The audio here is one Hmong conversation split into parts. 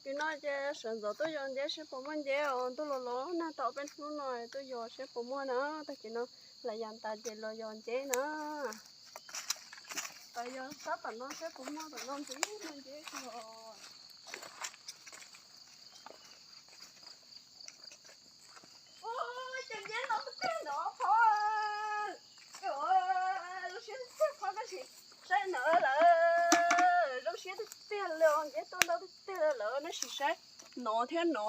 Tag kis no ces sawv ntxov tuaj yos nceb seb puas muaj nceb os, ntuj los los nag tau peb hnub no tuaj yos seb puas muaj na. Tag kis no hlais yas tas ces los yos nceb na. Tab tom no seb puas muaj, tom no ntxim muaj nceb kawg os. Cov nceb no tiag tiag ntawd phauj. Zoo siab tiag phauj, tab sis saib no lawm, zoo siab tiag tiag li os, nceb tuaj ntau tiag tiag lawm, nej sim saib no thiab no.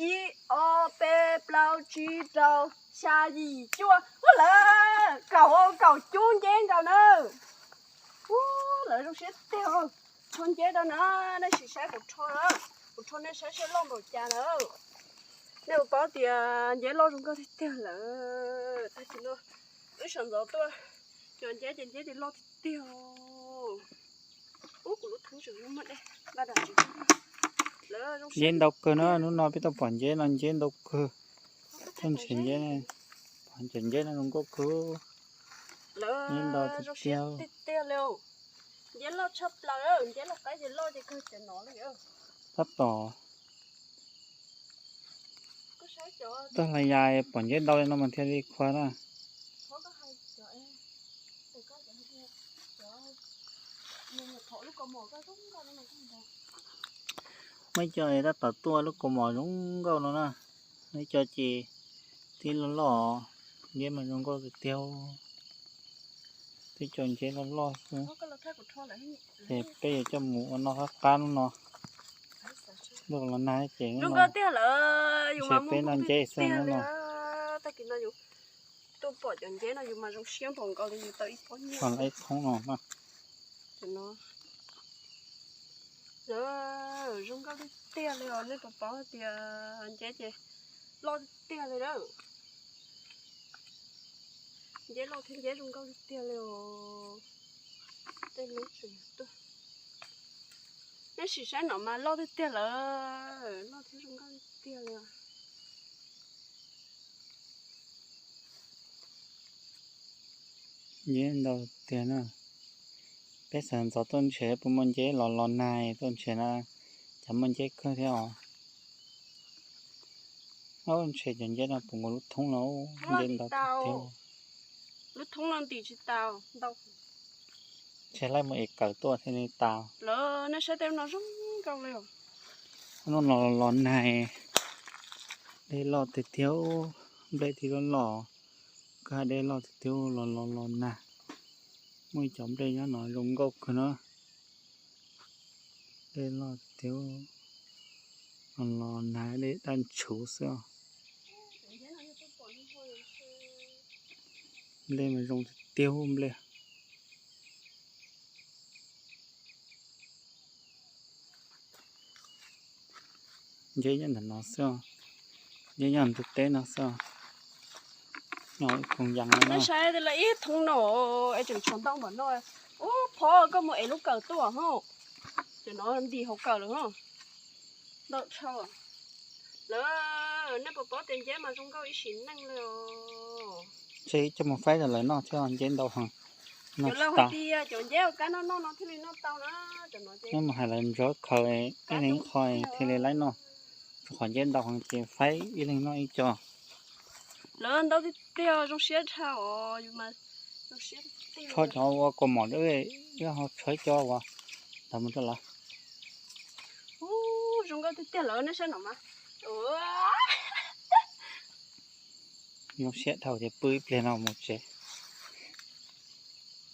Ib, ob, peb, plaub, tsib, rau, xya, yim, cuaj, ua lawm kaum, kaum cub nceb nkaus na. Ua lawm zoo siab tiag, rho nceb rau na, nej sim saib kuv rho na, kuv rho nej saib saib loj npaum cas na. Nej puas paub tias nceb loj zoo nkauj tiag tiag lawm. Tag kis no wb sawv ntxov tuaj yos nceb ces nceb ces loj tiag tiag. Ub, kuv lub thoob tseem muaj dej, nqa dam tsev. Nceb ntau kawg na, hnub no peb tuaj pom nceb no nceb ntau kawg. Tuaj nrhiav nceb, pom cov nceb no zoo nkauj kawg. Nceb ntau tiag tiag. Tiag tiag li. Nceb loj tshaj plaws, nceb loj qab ces loj ces kawg cov no li. Tab tom tuaj hlais yas pom nceb ntau li no mas thiaj li khuav na. Muaj ib co tab tom tuaj lub kaus mom zoo nkauj no na. Muaj ib co ces twb loj loj, nceb mas zoo nkauj tiag tiag. Twb cov nceb loj loj xwb. Ces peb yuav coj mus ua noj qab qab hnub no. Ntuj los nag ces hnub no ntshe peb noj nceb xwb hnub no. Tag kis no yus tuaj pom cov nceb no yus mas zoo siab npaum nkaus li yus tau ib pob nyiaj. Ib thoob no na. Zoo nkauj tiag tiag li os, nej puas paub tias nceb ces loj tiag tiag li lawm. Nceb loj thiab nceb zoo nkauj tiag tiag li os. Tej lub tseem tuaj. Nej sim saib no mas loj tiag tiag lawm, loj thiab zoo nkauj tiag tiag li os. Nceb ntau tiag na. Peb sawv ntxov tuaj nrhiav puas muaj nceb los los nag tuaj nrhiav na, cas muaj nceb kawg thiab os. Ntshe cov nceb no puv nkaus lub thoob no, nceb ntau tiag. Lub thoob no ntim tsis tau ntau. Ntshe laib mus ev kawm tuaj thiaj li tau. Lawv nej saib tej no zoo nkauj li os. Hnub no los nag, dej loj tiag tiag, nplej thiaj loj loj, kwj ha dej loj tiag tiag los los los nag. Muaj ib cov nplej nyob no zoo nkauj kawg na. Dej loj tiag tiag, los los nag dej daj ntshuv xwb os. Nplej mas zoo tiag tiag nplej. Nceb nyob ntawm no xwb os. Nceb nyob ntug teb no xwb os. Nyob ib koog yas no. Nej saib ib thoob no es tseem tshuav ntau npaum no. Ub, phov koj mus ev lub kawm tuaj hos. Cov no ntim hauv kawm lawm hos. Ntau dhau. Lawv, nej puas paub tias nceb mas zoo nkauj ib sim neej li os. Ntshe coj mus faib rau lawv noj thiab, nceb ntau heev. Cov laus hais tias cov nceb ua kab noj noj no thiaj li noj tau na. Nyob mus hais lawv ntsuav khaws ib leeg qho thiaj li laib noj. Rau qhov nceb ntau heev ces faib ib leeg noj ib co. Lawv ntau tiag tiag, zoo siab dhau os, yus mas zoo siab tiag. Tshuav cov ua kaus mom, wb ho tshuav ib co uas ntawd mus rau lawv. Zoo nkauj tiag tiag lawm, nej saib no mas. Zoo siab dhau ces pw ib pliag no mus tsev.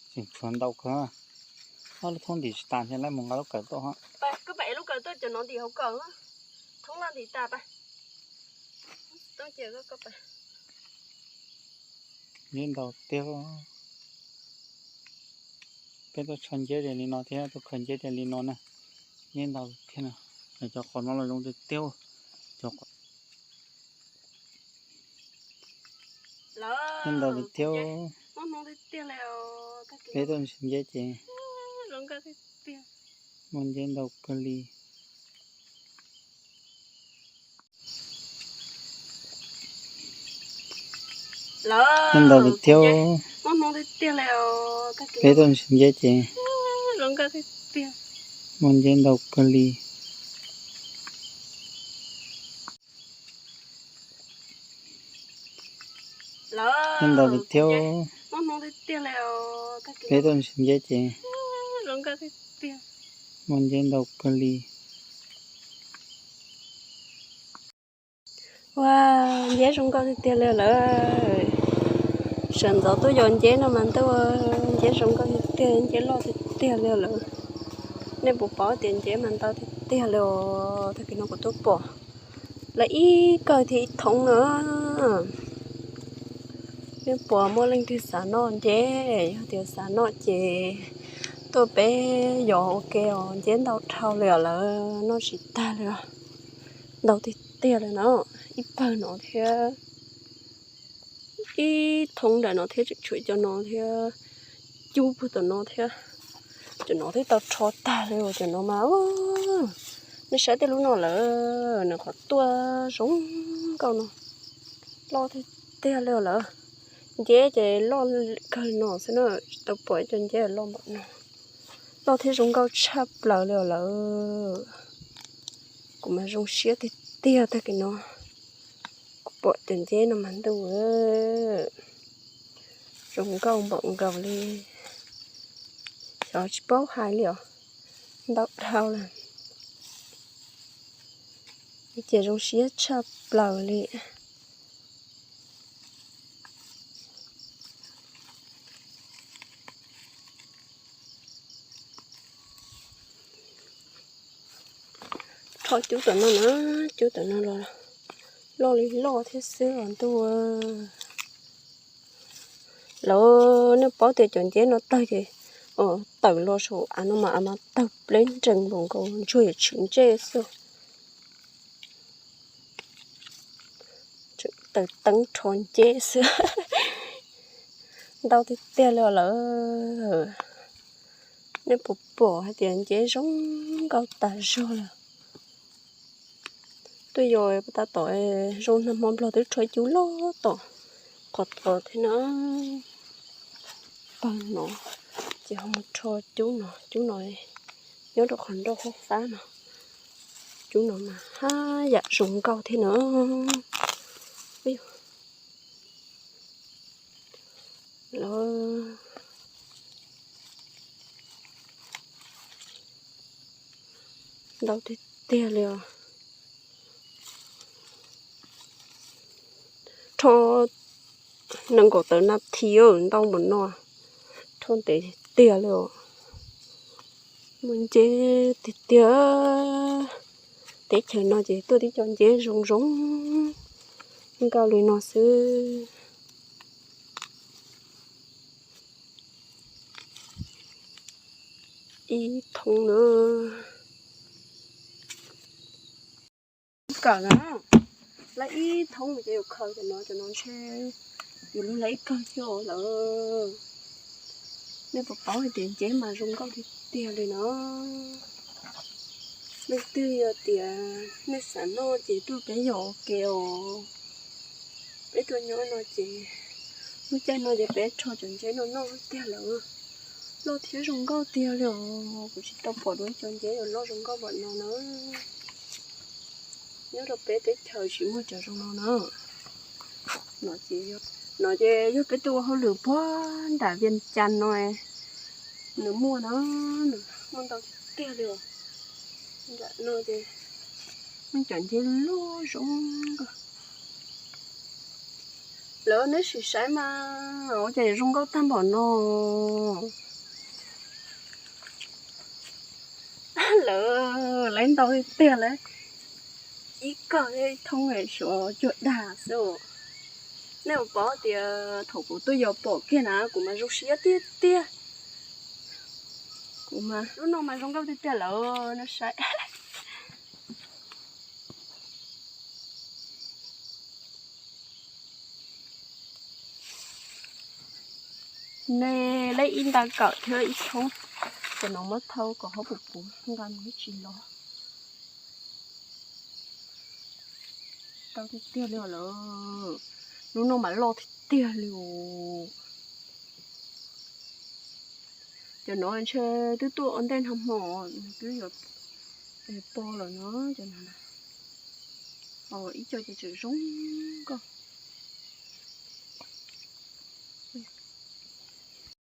Tseem tshuav ntau kawg. Ob lub thoob ntim tsis tas, ntshe laib mus nqa lub kawm tuaj hos. Koj pab ev lub kawm tuaj, cov no ntim hauv kawm. Thoob loj ntim tas pas. Nceb ntau tiag. Peb tuaj tshuav nceb tias li no thiab, tuaj khaws nceb tias li no na. Nceb ntau tiag na. Cov qhov no los zoo tiag tiag. Nceb ntau tiag tiag. Peb tuaj nrhiav nceb ces muaj nceb ntau kawg li. Nceb ntau tiag tiag. Peb tuaj nrhiav nceb ces muaj nceb ntau kawg li. Lawm, ntau tiag thiab. Peb tuaj ntsia nceb ces muaj nceb ntau kawg li. Ua, nceb zoo nkauj tiag tiag li lawm. Sawv ntxov tuaj yos nceb no mas ntuj, nceb zoo nkauj tiag tiag, nceb loj tiag tiag li lawm. Nej puas pom tias nceb mas ntau tiag tiag li os. Tag kis no kuv tuaj pom lawv ib kawg thiab ib thoob na. Nej puas muaj leej twg xav noj nceb? Yog tias xav noj ces tuaj peb yos ua ke os, nceb ntau dhau li os lawm, noj tsis tag li os. Ntau tiag tiag li no, ib pawg no thiab, ib thoob nram no thiab, tseem tshuav cov no thiab, cub puag tom no thiab. Cov no twb tau rho tag li os, cov no mas, nej saib tej lub no lawm, nws qhov tuaj zoo nkauj no, loj tiag tiag li os lawm. Nceb ces loj kawg no xwb na, tsis tau pom ib co nceb loj npaum no, loj thiab zoo nkauj tshaj plaws li os lawm. Kuv mas zoo siab tiag tiag tag kis no, kuv pom cov nceb no mas ntuj, zoo nkauj npaum nkaus li, xyov tsis paub hais li os, ntau dhau lawm. Ces zoo siab tshaj plaws li. Rho cub tom no na, cub tom no los loj li loj thiab xwb os ntuj. Lawv, nej paub tias cov nceb no tawg ces tawm los saum av no mas av mas tawg pleb nrees npaum nkaus ntsuag yuav tshwm ntsej xwb. Tseem taws teeb rho nceb xwb. Ntau tiag tiag li os lawm. Nej puas pom hais tias nceb zoo nkauj tas zog lawm. Tuaj yos tab tom zoo nag hmo nplog twb rho cub loj tom qhov tod thiab na. Pawg no ces ho mus rho cub no, cub no nyob rau qhov nroj fab fab no. Cub no mas haj yam zoo nkauj thiab na. Los ntau tiag tiag li os. Rho nees nkaum tawm nas this ntau npaum no, rho ntev tiag li os. Muaj nceb tiag tiag. Teb chaws no ces tuaj tib co nceb zoo zoo nkauj li no xwb. Ib thoob na. Kawm na, lawv ib thoob ces yuav khaws cov no, cov no ntshe yuav luag lawv ib kawg thiab lawm. Nej puas paub hais tias nceb mas zoo nkauj tiag tiag li no. Leej twg yog tias nej xav noj ces tuaj peb yos ua ke os. Peb tuaj nyob no ces lub caij no ces peb rho cov nceb no noj tiag lawm. Loj thiab zoo nkauj tiag li os, kuv tsis tau pom dua ib co nceb uas loj zoo nkauj npaum no na. Nyob rau peb teb chaws tsis muaj cov zoo no na. No ces yog peb tuaj ua hauj lwm puag nram Vias Cas no nws muaj na, nws muaj ntau tiag tiag li os. Nram no ces muaj cov nceb loj zoo nkauj. Lawv, neb sim saib mas, ua cas zoo nkauj tag npaum no. Lawv, lawv ntau tiag tiag lawm, ib kawg ib thoob xyov cuag dag xwb. Nej puas paub tias thaum kuv tuaj yos pom kiag na kuv mas zoo siab tiag tiag. Kuv mas lub no mas zoo nkauj tiag tiag lawm, nej saib. Nej, lawv ib nta kawm thiab ib thoob, cov no muab thau kom ho puv puv nqa mus ib tsis los. Tau tiag tiag li lawm, lub no mas loj tiag tiag li os. Cov no ntshe twb tuaj ua ntej nag hmo, nws twb yuav pog lawm no, cov no. Ib co ces tseem zoo nkauj.